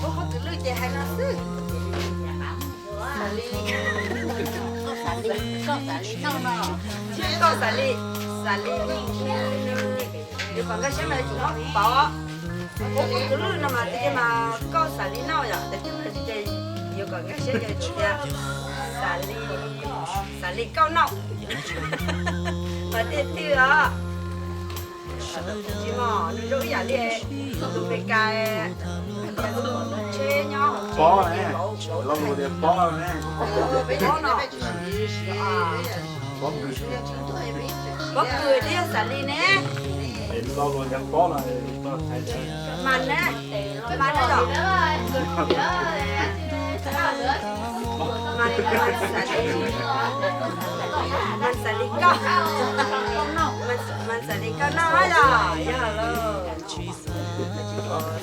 Pob kws lwj ces hais no xwb. Xav li, koj xav li, xav li, yuav kom nkag siab mas yuav tsum muab pauv. Pob kws lwj no mas tiag tiag mas koj xav li noj yom, tiag tiag mas yuav kom nkag siab yog tias xav li, xav li koj noj. Mas tiag tiag os. Tsis mog, nws zoo ib yam li tus Meskas, tus tsheb nyob hauv tsev, pob ne, los mus tias pob ne. Pob no, pob kws, pob kws thiab xav li ne. Mas ne, mas ne yom. Mas xav li, mas xav li koj, mas xav li koj noj yom, yog lawm.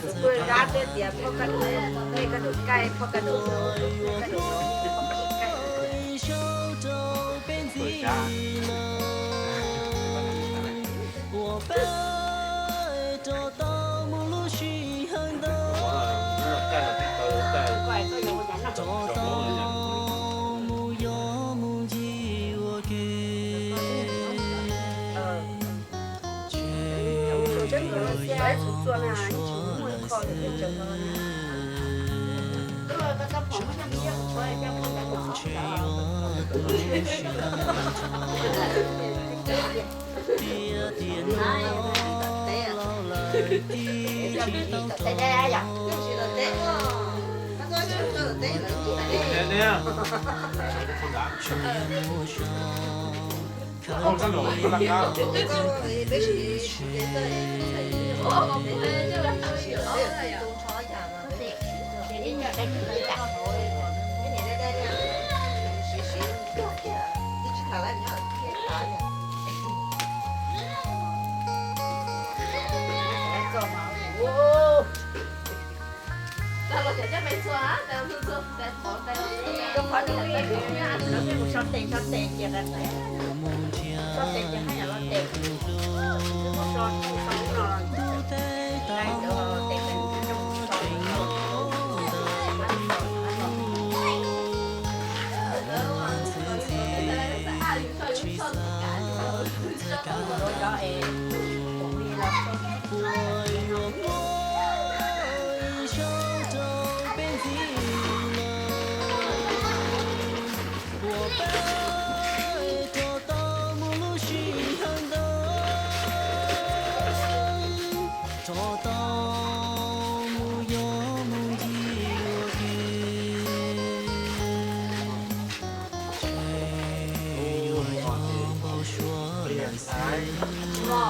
Tus kuj zab twb tias phoj kaj dum, nej kaj dum kaij, phoj kaj dum, kaj dum, kaj dum.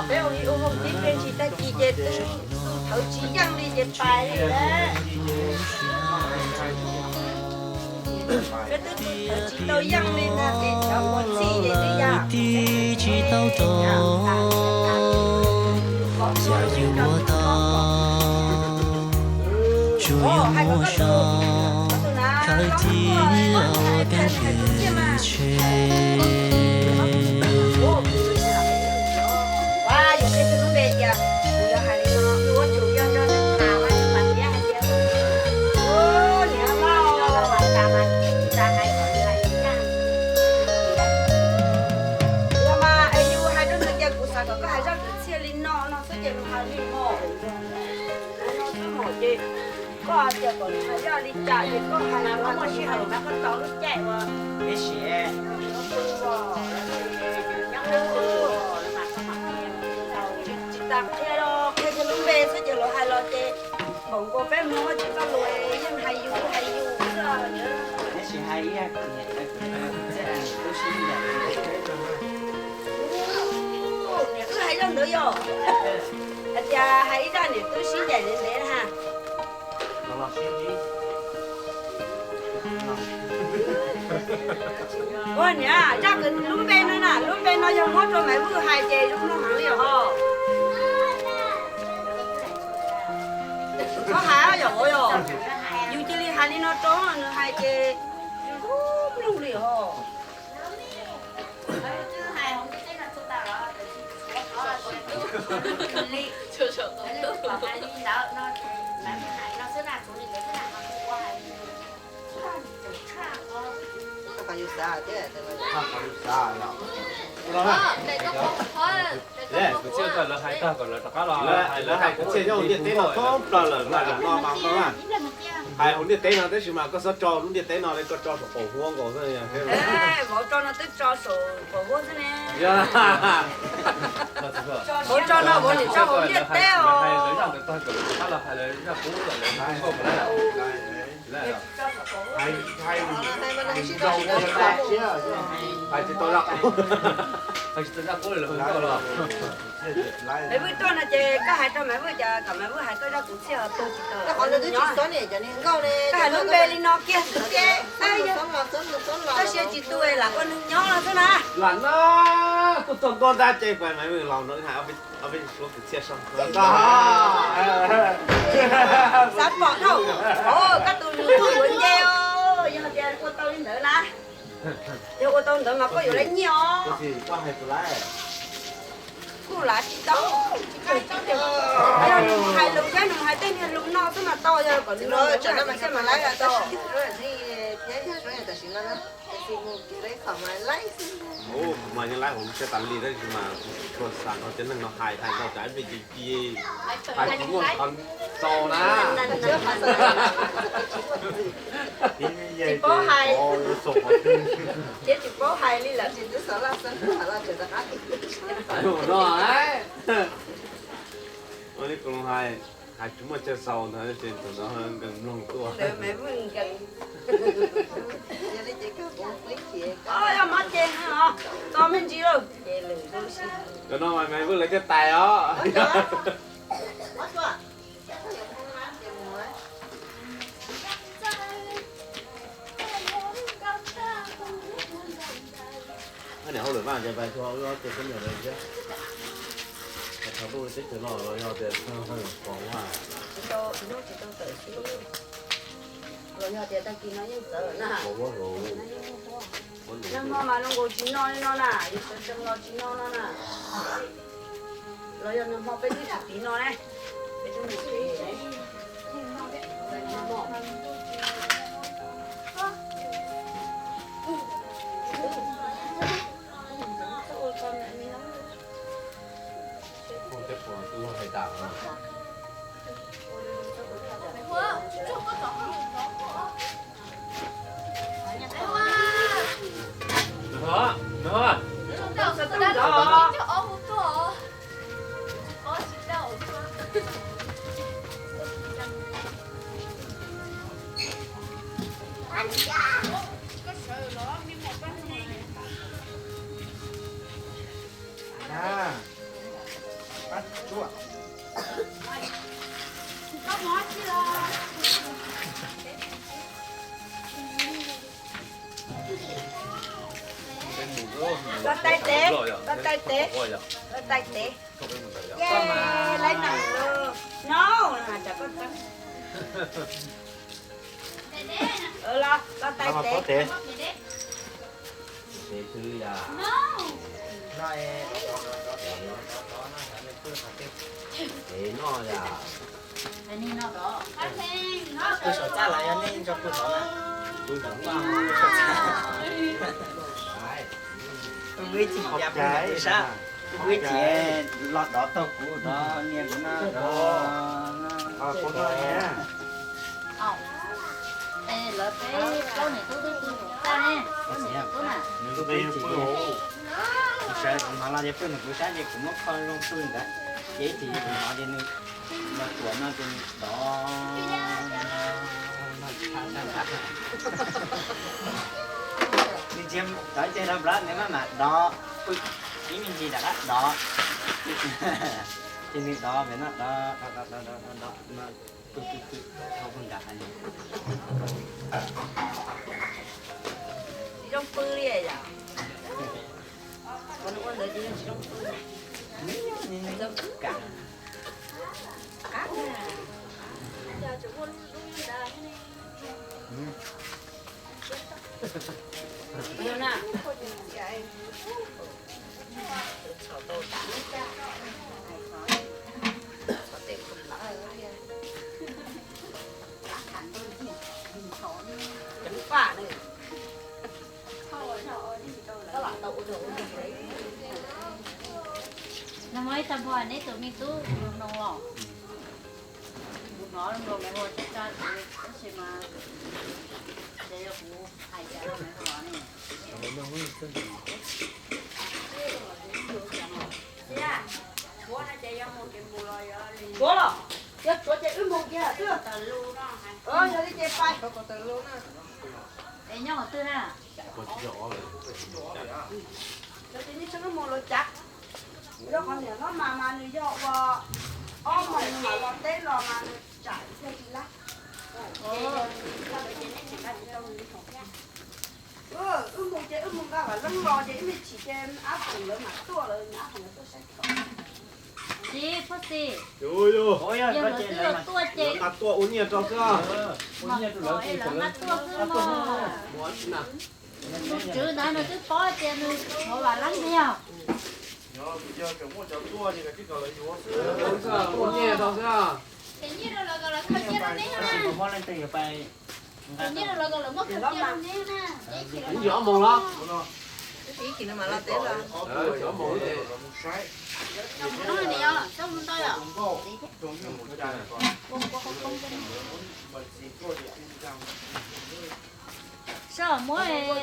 Peb ua ib ua hauj tib peb ntsis tag kis ces tus thawv tsis yeej li ces pais li lawm. Peb twb tus thawv tsis tau yeej li ntag ces cov ua txij ces twb yam tsis tau rau. Xyov yus ua tau, tsuas yog muaj zog, khawb cia peb hwm tsheb. Yog mas es yus hais rau nws tias kuv xav kom koj hais zaj kwv txhiaj li no no xwb ces nws hais li no. No xwb mas ces koj hais tias kom nws hais zaj li cas ces koj hais, muaj sij hawm mas koj tos lub caij uas tsis tas qhia, qhia kiag lub npe xwb ces lawv hais los ces npaum nkaus peb Hmoob tsis txawj lus yeej hais yus hais yus xwb. Niam wb hais zaj ntawd yog hais tias Hais ib zaj niam tub sib ncaim ntev ntev na. Ua niam, zaj kwv lub npe no na, lub npe no yog muab rau Maiv Vwj hais ces zoo mloog heev li os. Txhob hais yom, yus cia li hais li no rau nws hais ces zoo mloog li os. Kuv txhiaj kom lawv hais tag kom lawv rov qab los, lawv hais kwv txhiaj nyob hauv ntiaj teb no thoob plaws lawm mas lawv no mas koj na. Hais hauv ntiaj teb no tab sis mas koj txhob tso lub ntiaj teb no li, koj tso saum qaum huab nkaus xwb. Vauv tso no twb tso saum qaum huab xwb ne. Vauv tso no vauv niam tso hauv ntiaj teb os. Hais tsis tau zaj, hais tsis tau zaj qub li los. Maiv Vwj tuaj no ces koj hais rau Maiv Vwj ces kom Maiv Vwj hais koj zaj kwv txhiaj, tus tsis tau, koj hais lub npe li no kiag xwb ces, koj siab tsis tu lam ua neeg nyob no xwb na. Lam no kuj txog ntua ntag ces Maiv Vwj los no hais ob peb suab kwv txhiaj so. Xav pom dhau, koj tus nus tuj yuav nce os, yog tias ua tau li ntawd na. Yog ua tau ntawd mas koj yuav lawv nyiaj os. Kuj lav tsis tau. Yog nws hais lus thiab nws hais tej niag lus no xwb mas tau, yog kom nws no mas tsis mas laib tau. Mas yeej laib hauv lub siab tas li tab sis mas tsis tshua xav nrog cov neeg no hais, hais ntau cas ib pliag ci ci, hais tsis muaj qhov txaus na. Tsis paub hais, tsis paub hais li lawm. Ua li kuv hais, hais tsis muaj chaw xaus ntawd ces tus no nkees mloog tuaj. Yog mob ces tso me ntsis lauj. Cov no mas Maiv Vwj lawv coj tais os. Niam hauj lwm Vaj ces pais txhua ob tug poj niam lawv thiab. Thaum tuaj teb chaws no los yog tias pos vaj, los yog tias tag kis no yeej txawv na. Nag hmo mas zoo nkaus tsis no li no na, yus sawv tsees los tsis no no na. Los yog nag hmo peb twb tsis tiv no ne, peb twb mus tsev ne. Tej pos twb hais tas no. Los tais tes, los tais tes, los tais tes. Yeej laib neeg lawm. No, tsam koj txeeb. Los, los tais tes. Pw saum txaj los yog nej nrog pw saum txaj? Pw ib chim, pw sab, pw ib chim los dov taug kuv dov nias kuv no dov. Lawv peb plaub niam tub twb pw saum txaj ne, plaub niam tub na. Pw ib chim, kuv sawv kuv hnov los ces pw nws kuv sab ces kuv muab kho zoo pw ntawd, ces ib chim kuv hnov ces nws los tuam no ces nws dov. Nws tsis tov ceg rau plab nws maj mam dov, pw ib me ntsis rov qab dov. Ces nws dov pem no, dov dov dov dov dov dov no, pw pw pw, dhau pw nrad heev. Tsis zoo pw li yom. Ua ntawd ces yog tsis zoo pw. Qab na. Nag hmo ib tag npog neb tus me tub mus mloog los? Kuv hnov mloog me hua tsa tsa kuv tab sis mas ces yog kuv hais cas me hua ne. Tshuav los, yog tshuav ces wb mus kiag xwb. Yog li ces pais. Es nyob qhov twg na? Yog ces nej sawv daws mus lawv cav. Yog qhov niam hlob mas mas nws yog ua ob moos mam los teb los mas nws tsam yog tsis lab. Wb mus ces wb mus nqa vam leeb los ces ib me chim ces ab phoom lawv mam tuaj, lawv ab phoom lawv tuaj saib. Txiv Phub Xis, yog lawv twb los tuaj ces nqa tuaj ua nyiaj rau xwb. Lawv nqa tuaj xwb mog. Tus tswv ntawd nws twb paub tias nws tshuav vam leeb tiag. Ua nyiaj rau xwb. Nyiaj rau lawv kom lawv muab khaws cia rau neb na. Ib ob moos los? Ib ob moos ces coj mus ntau yom. Soj muab xwb.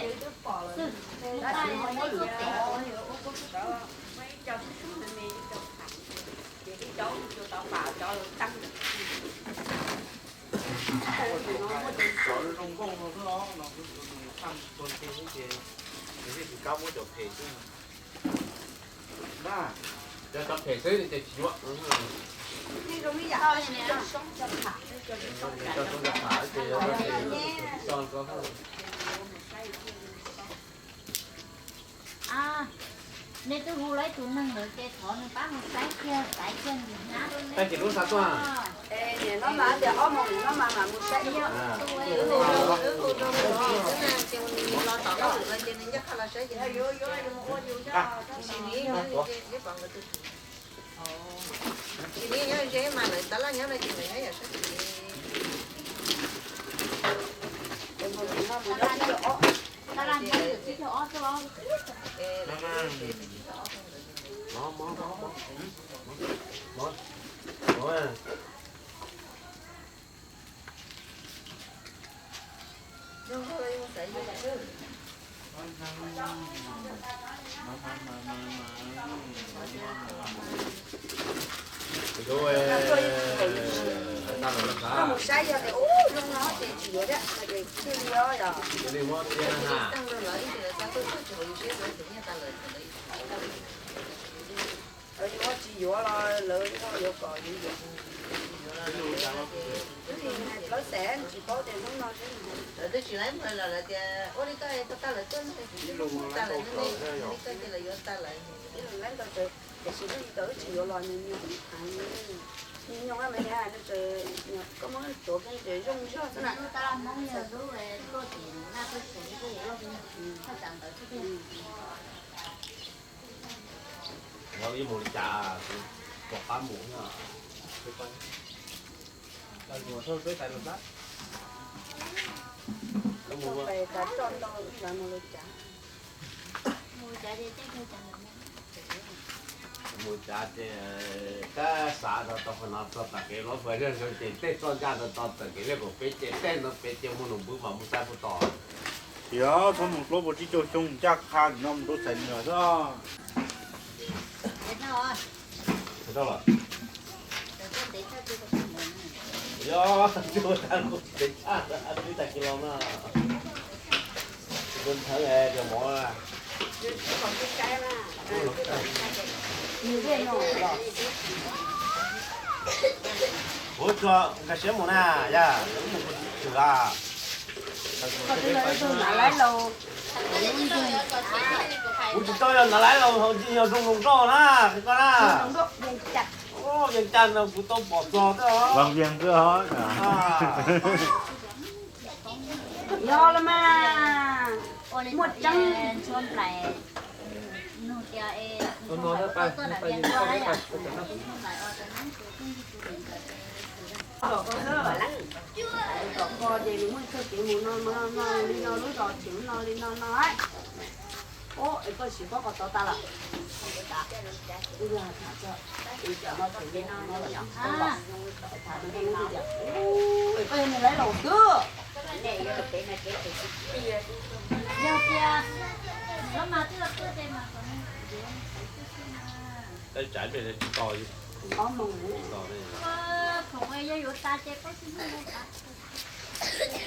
Cov zoo nkauj no xwb os, no xwb, tus nws txhaj tuag ntse xwb ces nws yeej tsis kam muab cov phem xwb. Cov phem xwb ces tsis yuav. Cov soob cov tham ces nej twb hu lawm tus neeg ntawd ces thov nws pab mus saib kiag, saib kiag nws hnab rau nej. Tag kis lub xav tuaj. Niam no mas tias ob moos niam no mas mam mus saib ib yam. Wb hu rau nws xwb na, ces nws los tom qab lawm ces nws ncaj qha los saib ces. Tsis li nyob ze mas lawv tab laj nyob no ces lawv nyob yam sab tim. Tab laj nyob tim tsib caug ob tuaj. Koj mus saib yog tias ub zoo no ces tsis yuav thiab no ces thiaj li os yog. Lawv yuav tsis yuav los lawv yuav kom yus yuav. Lawv xav tsis paub tias hnub no lawv twb tsis laib mus lawm, lawv tias ua li koj tau tag lawv tuaj no, tsis muaj tag lawv ne, li koj ces lawv yuav tag lawv. Ib leeg laib ntau tsawv, tiam sis lub tau wb tsis yuav los nws nyoog heev. Nws nyoog me niam, koj muab tuav kiag ces zoo zog xwb na. Mus li cas kuv pom qab mus. Mus cas ces tab xav rau tau qhov no txog tom kev lub fais zog ces tej txoj ncaj rau tau tom kev liaj kom peb ces tej no peb ces mus nus npwb mas mus saib puas tom. Tias txhob mus hlob puas tsib caug xyoo ncaj qha no mus rau Xais Nws xwb. Yog, tsis ua tag kuv tsis ntev tshaj, twb tag kis los no. Tsis ua ntawd cov mov. Nws zej no los. Ua tso, nkag siab mus na, yog wb mus kuv tsis tshwm a. Kuv tsis tau yog nav laib los haus ncig yog zoo zoo zoj na, koj na. Yeej cas no kuv tau pom txog xwb os. Yog los mas, muaj tseeb. Tom koj xwb, tom koj ces nws muaj txoj kev mus no no no li no, lub zos tseem no li no no. Ub, es koj siv pob qos tod tas lawm. Es koj yog nws laib los xwb. Yog tias, khoom yog yuav tas ces koj tsis muaj. Tsis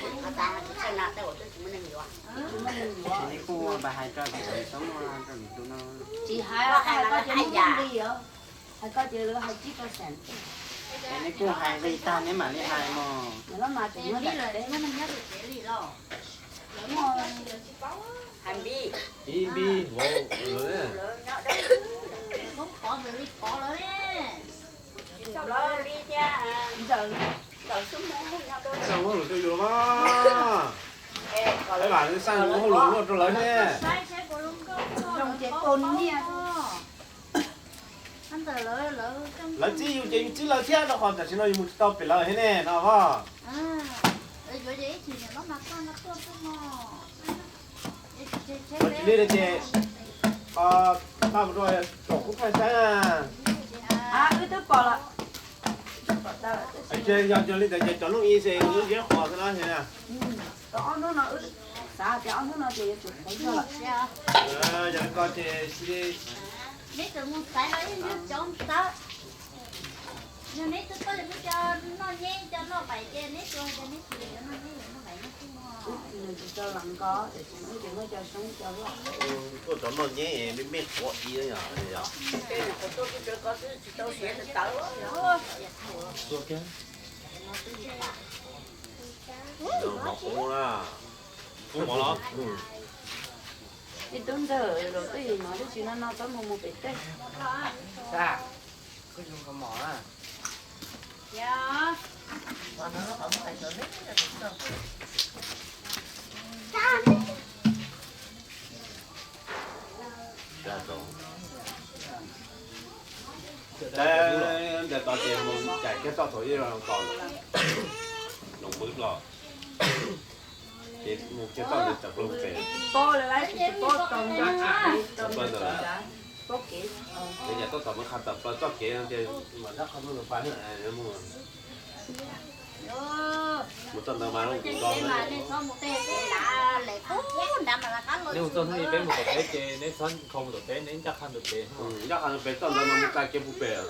muaj neeg yuav. Tsis, neb kuj hais rau tus txiv tub no, rau lwm tus no. Tsis hais, hais koj ces muaj nqi os. Hais koj ces lawv hais tsib rau xees. Es neb kuj hais nqi tag neb mam li hais mog. Nws los mas tseem nyob nram teb. Ib npib vauv lawm. Ntxawm, ntxawm xub mus nyob rau, ntxawm mus hauj lwm rau yus los mas. Ab, nws xaj mus hauj lwm luaj rau lawv thiab. Lawv txib yus ces yus txib lawv thiab, rau qhov tam sim no yus mus tsis tau pem lawv thiab ne no os. Tsis li ces, paj mus rau kom kuv pheej saib na. Wb twb pom lawm. Yog li ntawd ces cov nuj i xwb, lub ntsiab qhuav xwb na. Tau ob hnub no wb xav tias ob hnub no ces yuav tsum qhuav zog lawm. Yog li ko ces cia li. Neb tseem mus xaiv los yeej yog cov ntawd. Yog neb twb tuaj cov noj nyeb cov noj vaiv ces neb tsuas hais tias neb tsis yuav noj nyeb yuav noj vaiv noj xwb mog. Nws tsis tau lees nkaus tiam sis nws ces muaj cov soob cov loj. Tuaj cov noj nyeb me me quav i yom. Mov qub na. Kub mov los? Ib tug ntxawg los twb yus no twb tsis no no txhob mus mus pem teb. Ntawm tod ces mus cais kiag txoj thaum ib los tos, noo pw los, ces mus kiag txoj ntawd tawm plaws pem. Ces yam txoj thaum mus qha tawm plaws txoj kev no ces mam nrab qhov muag ntawd pais mus. Mus txoj ntawd mas neb mus txoj hnub ib peb mus tom peb ces neb txhob kho mus tom peb, neb ncaj qha ntawm pem, ncaj qha ntawm pem txoj ntawd mas mus txais kev puag pem.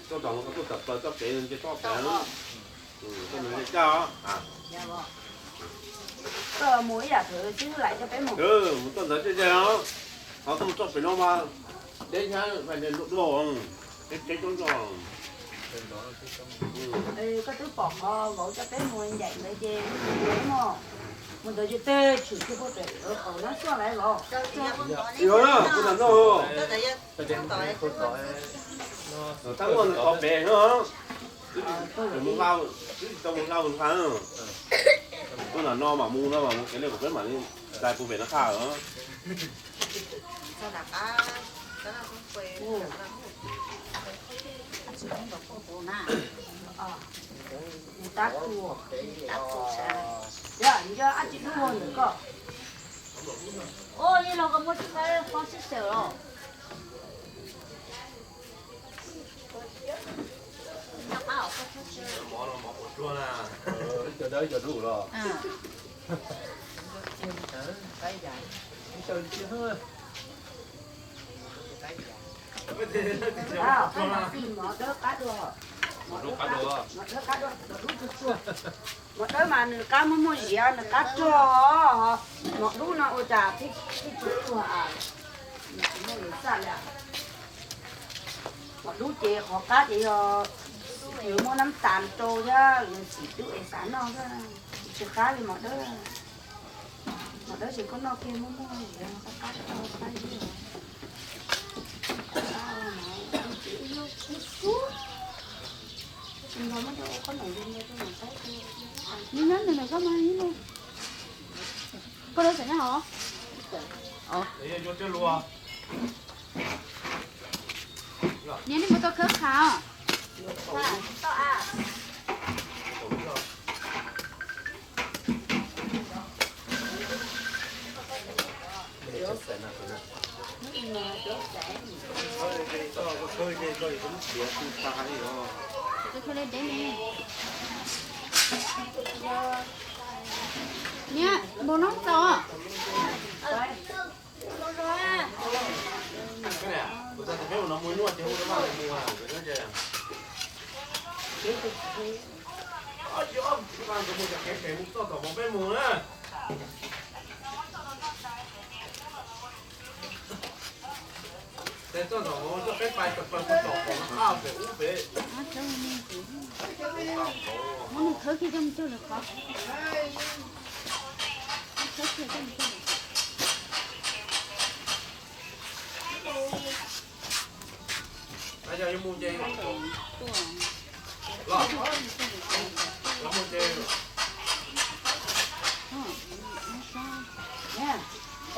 Txoj thaum mus qha tuaj tawm plaws txoj kev ces txoj pem. Txoj ntawd ncaj os. Koj mus ib yam thwv xwb lais coj peb mus. Mus txoj ntawd coj ceg os. Qhov koj mus txoj pem no mas deb thiab dua, deb teb tub nrog. Koj twb pom qhov vauv coj peb mus ncaim ntawd ces mus mus ntawd ces tej tshwm kiag puag pem qaum nab xuaj lawm los. Tab ua nws qhov pem no, twb tsis tau mus hla mus hla. Tuaj nram no mam mus no mam mus kev li kom peb mam li txais puag pem no qha os. Tab tus, tab tus, yog dab tsi dub vog ntawm koj? Ua li los koj muab tsis paub qhov sib xyaw los. Cov dawb cov dub los. Mov dawb qab dua, mov dub qab dua, mov dub qab dua, mov dub tsuag tsuag. Mov dawb mas nws qab muaj muaj ziav, nws qab rog, mov dub no ua cas thiaj tsuag tsuag. Mov dub ces qhov qab ces yog Yuav muab nab tas rau thiab, yuav txiv tub es xav noj thiab. Tsis qab li mos dawb. Mos dawb tsis koj noj kiag muaj muaj qab qab tau qab li. Nyob nws koj mas ib lub. Koj lub xeem nyob hov. Niam, nej mus tau khawb qhav os. Niam, npau noob txaus. Muab nws khawb kiag coj mus cog lwm qhov. Khawb kiag coj mus cog lwm qhov.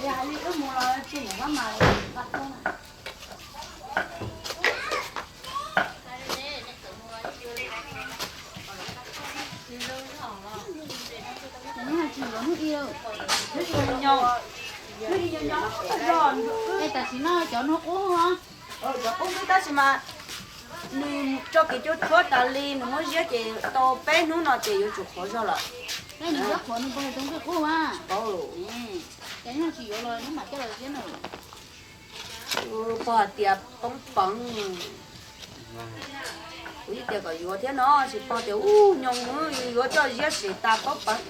Yog li wb mus los tsis mus pab mas pab tuaj na. Nws tsis yuav hnub ib, hnub ib nyob nyob, es tam sim no cov no qub os. Cov qub xwb tab sis mas nws tso kev cua tshuab tas li, nws muab ziab ces tau peb hnub no ces yuav tsum qhuav zog lawm. Nws ziab qhuav nws puas hais zoo nqi qub a? Ces yog tsis yuav los nws mam coj los ziab na. Pog hais tias poob peev, kuv yeej tias kom yuav thiab no, tsis pog tias ub nyoos yuav coj ziab sem tas poob peev.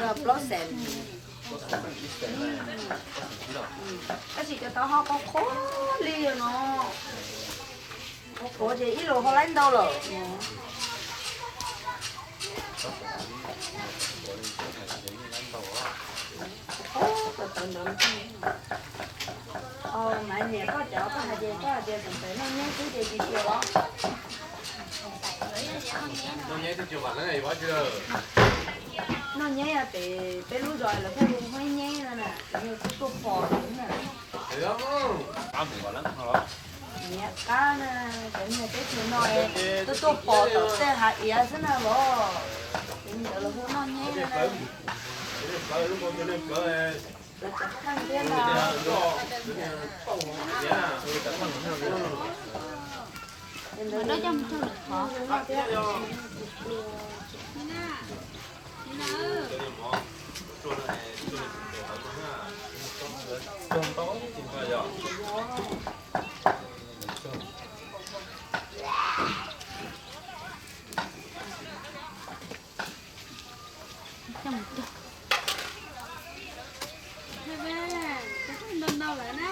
Yog plaub xees. Tab sis cov tau ho qhuav qhuav li no. Qhuav qhuav ces ib los ho laib ntau lawm. Maiv niam koj cov koj hais tias koj hais tias txawm noj nyeb xwb ces tsis tias los. Noj nyeb pem peb lub zos lawv pheej hu Hmoob nyeb no na, yog tuaj tuaj pom na. Niam qab na, cov niag teb chaws no tuaj tuaj pom tom tej hav iav xwb na los. Cov niag ntawd los hu noj nyeb na. Lawv cov pheej thiab na. Ntau ntau lawm na.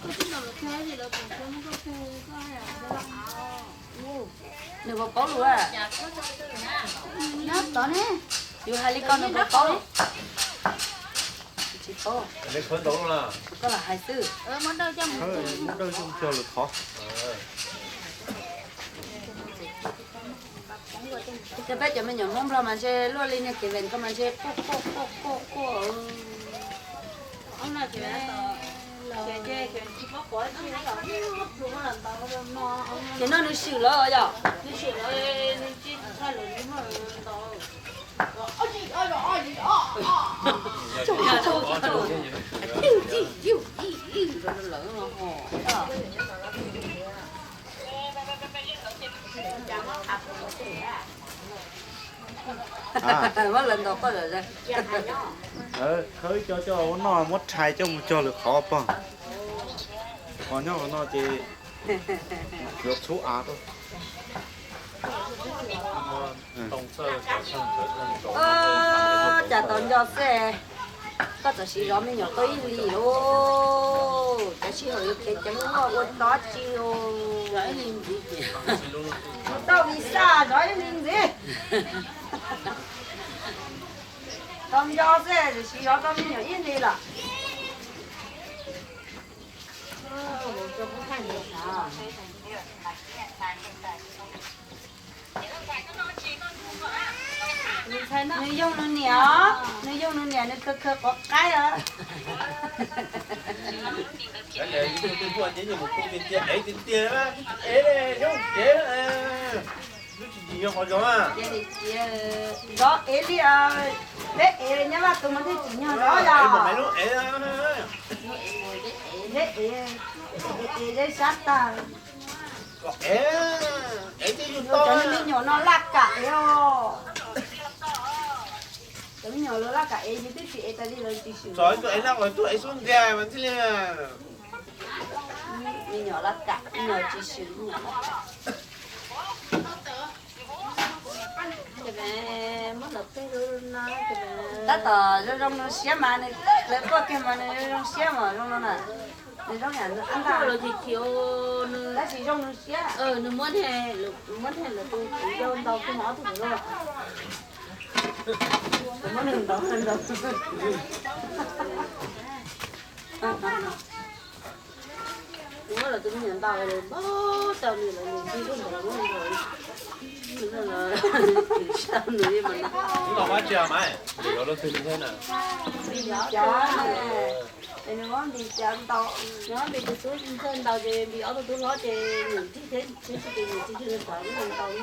Koj twb ntaus lawv kawg li, lawv tseem tsis muab koj pug, koj hais lawv av. Nws puas paub lus a? Nyob tod ne. Yus hais li ko nws puas paub? Tsis paub. Koj lam hais xwb. Muab dawj coj mus cog lwm qhov. Ces peb cov me nyuam Hmoob Nplog mas ntshe luaj li niag kev ves ko mas ntshe quaj quaj quaj quaj quaj. Ces no nws swm lawm yom. Muab lawv ntaus koj lawm. Khawb cov coj ua noj muab rhais coj mus cog lwm qhov pog. Qhov nyob qhov no ces yuav txhub av rau. Cas tau Yog xwb, koj txawm siv zov me nyuam tau ib hlis lauj, cov sij hawm yuav khiav ceev lub loj ua dab tsi os. Mus tau visa zov ib hlis ntxiv. Tau nco xwb, siv zov tau me nyuam ib hlis lawm. Nws yoog nws niam, nws yoog nws niam nws khaws khaws quav qaib os. Zov ev li, peb ev nyab Vaj tus mas thiaj tsim nyog zov yom. Ev, ev zeb sab tag. Cov me nyuam no laj kam ev os. Cov me nyuam lawv laj kam ev, yus twb tsis ev tas li lawv tsis swm. Me nyuam laj kam, me nyuam tsis swm, me nyuam laj kam. Tab tom zoo zoo nws siab mas, lawv quaj kiag mas nws zoo zoo siab mas zoo no na. Nws zoo yam nws ab ntag, tab sis zoo nws siab. Nws muab, muab lawv tus txiv yau ntaus kiag ob tug ntawd los. Muab nws ntaus ntaus. Muab lawv tus me nyuam ntaus, ntaus tau nws lawv tus txiv yau ntaus, nws tsis tau nws li mas. Nws muab ntim cas ntaus, nws muab ntim tus tub ntxawg ntaus ces ntim ob tug tub hlob ces nws nrig thiab tsis ntim nws txiv yau ntaus nws ntaus.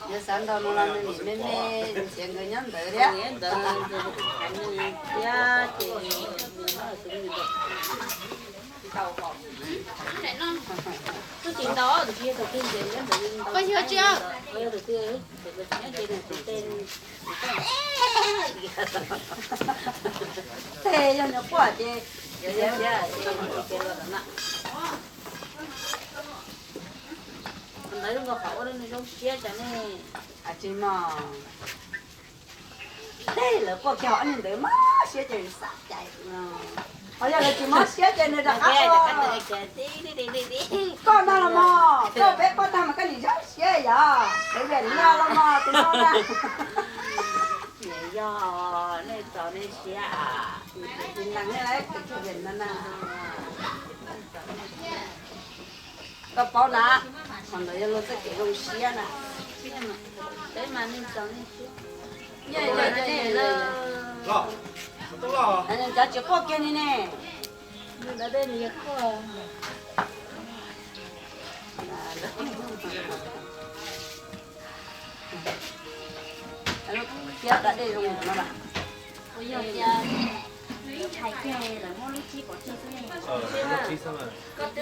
Yog xav ntaus no los nws nim me me ntxias nkawd nyob ntawd thiab. Twb tsis ntaus, tus txiv yau tus twg ntxias nyob ntawd, yog tus twg, tus txiv nyob ces nws tus tes. Tes yog nws quaj ces, ces los na. Ntawd zoo nkaus qhov ua rau nws zoo siab cas ne. Tsis mas, tej lawv quaj kiag ob niag ntawd mob siab ces xav cai. Ho yog lawv tsis mob siab ces nws rov qab quaj. Koj no los mas, koj peb quaj tag mas koj nim zoo siab yom, peb vem no los mas tus no na. Yog nej txaus nej siab, tsis nees nej lawv tus vem no na. Koj paub na, qhov ntawd yog luag txoj kev zoo siab na. Peb mas nej txaus nej siab. Cov tsis quaj kiag li ne. Thiab da dej zoo no na. Ua yog tias ib hais kiag lawv muab lub tsib pov tseg xwb ne. Koj twb,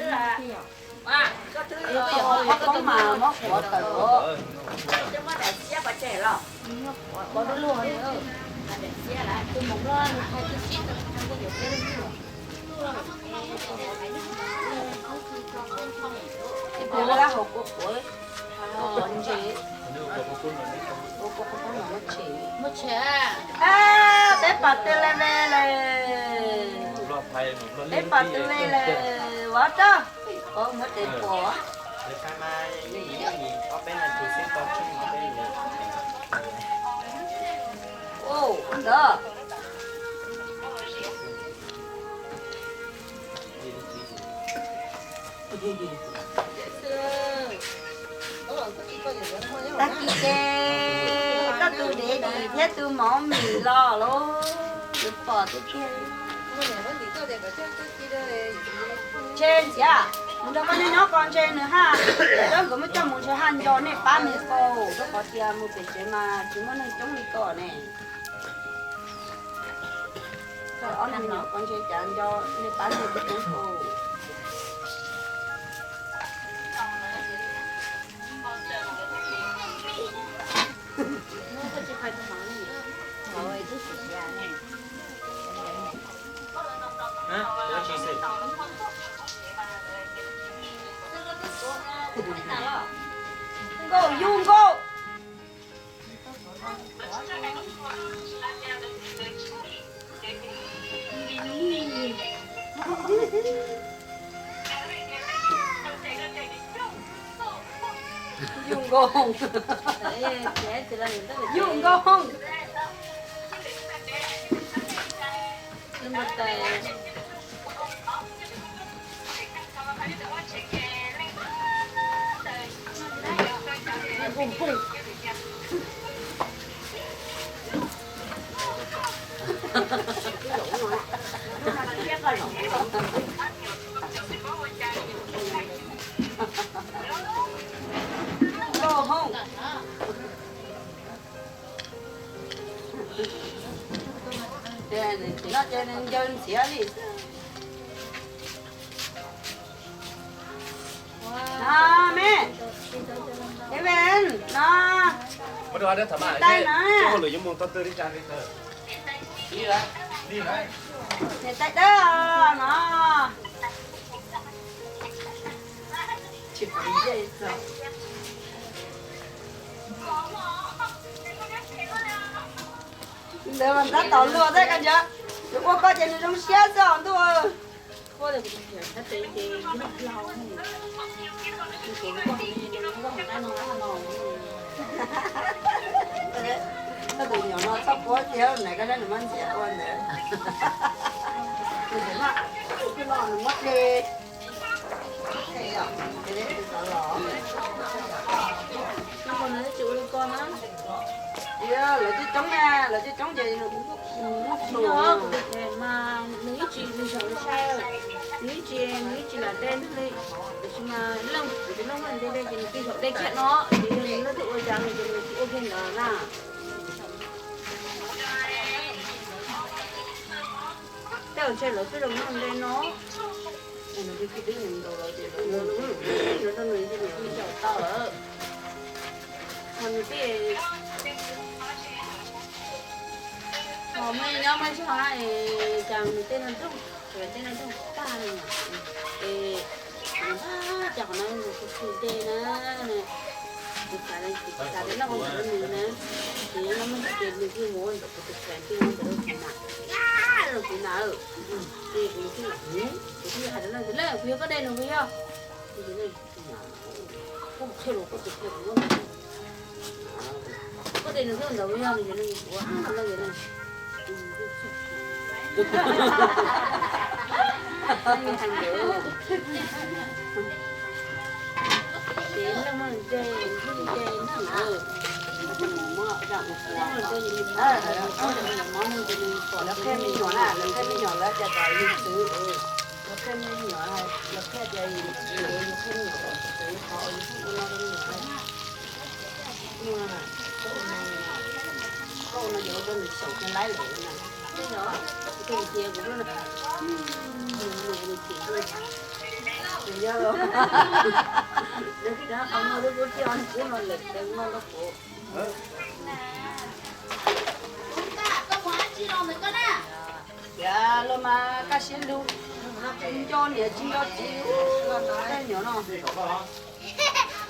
koj twb, koj twb mas muab quav tawm os. Twb muab daim xiab pov tseg los. Quav lub luag li. Daim xiab lawm, tus maum loj nws hais tus xiab ntawd hais ua yuav peb lub luag. Ib pliag laj hauv kua quav, kua quav ntses. Kua quav muab tshem. Muab tshem. Peb pom tw le ve lawm. Peb pom tw le lawm, ua rau muab tes pom. Ua ntawd. Tag kis ces koj tus dev dim thiab tus mov mis los lauj, yuav pom tiag tiag. Ntshe ntxiv, mus nrog koj nyob nyob ko ntshe nws haj, cov nkawd muab coj mus ntshe haj nco nej pab me faus, rau qhov tias mus pem tsev mas tsis muaj neeg coob li ko ne. Ob niag me nyuam ko ntshe cas nco nej pab nrog kuv tub. Nkauj yug nkauj. Yug nkauj. Yug nkauj. Tsis no ces nws ncaws ntxiav li xwb. No me, Kevin, no. Niam tais no. Niam tais dawb no. Ntawd mas tab tom luag thiab koj ntshe, nws ua koj ces nws zoo siab xwb os ntuj. Koj tus nyuam no txhob quav kiag, nws koj saib nws muab ntxias ua ntawd. Nws muab dle. Lawv coob coob na, lawv coob coob ces nws kuj muab hluas. Nws ib tsis, nws zaum sai, nws ib tsis, nws ib tsis lam de nws li. Tiam sis mas leej, kuv tus leej muaj de de ces nws twb zaum de kiag no, ces yog nws leej twg ua cas nws ces nws tsis ua kiag ntawd na. Tej zaum ntshe lawv twb zoo nyob nte no. Nws twb nkaus lawv ces lawv, lawv rau nws ces nws twb xyaum tau lawm. Ho nws twb, ho muaj nyob muaj tsis ho es cas nws tej no rooj, tej no rooj tag li na. Es nws cas qhov no nws tsis tsis de na. Kuv xav, kuv xav tias noj qhov ntawd rau nws na, ces noj muaj ntawd ces nws thiaj mus ua ntawm kuv tus kheej thiaj ua ntawd rau kuv na. Rau kuv na, ces kuv thiaj, kuv thiaj hais rau leej tias, leej, kuv yog koj de nws puas yog? Koj mus qhia rau koj tus kheej kuv, koj de nws thiab ntawd puas yog? Nws tias nws ua leej tias na. Ces leej muaj ntshe, ntshe na, leej muaj ntshe, lawv qhia me nyuam na, lawv qhia me nyuam lawv tias kom yus txwv, lawv qhia me nyuam, lawv qhia tias yus txwv, yus qhia me nyuam kom txwv qhov yus ua no rau me nyuam. Koj ua no ces ua rau nws xyaum kiag laib lawm na. Tej zaum kuv tuaj ntxias kuv lub no, nws, nws, nws chim ntuj. Nws yog los, nws rov qab muaj lub kub tij o kub no lawm ces muaj lub kuv. Tias los mas kaj siab lug, nco niam tsis nco txiv, tej nyuam no.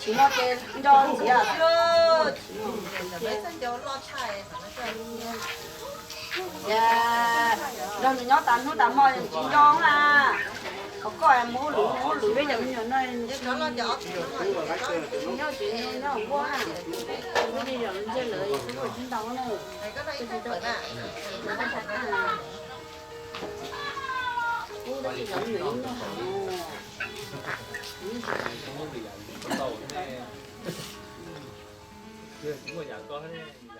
Tsis no ces nco ntxiv xwb. Nrog nws nyob tas hnub tas hmo tsis nco na. Qhov koj mus ua luv ua luv peb cov me nyuam no, tsis nco tsis nco nyob nquag na. Peb li zom ntsej lawv tsis ua tsis ntau na. Ub, tab sis cov me nyuam ib nyuag heev.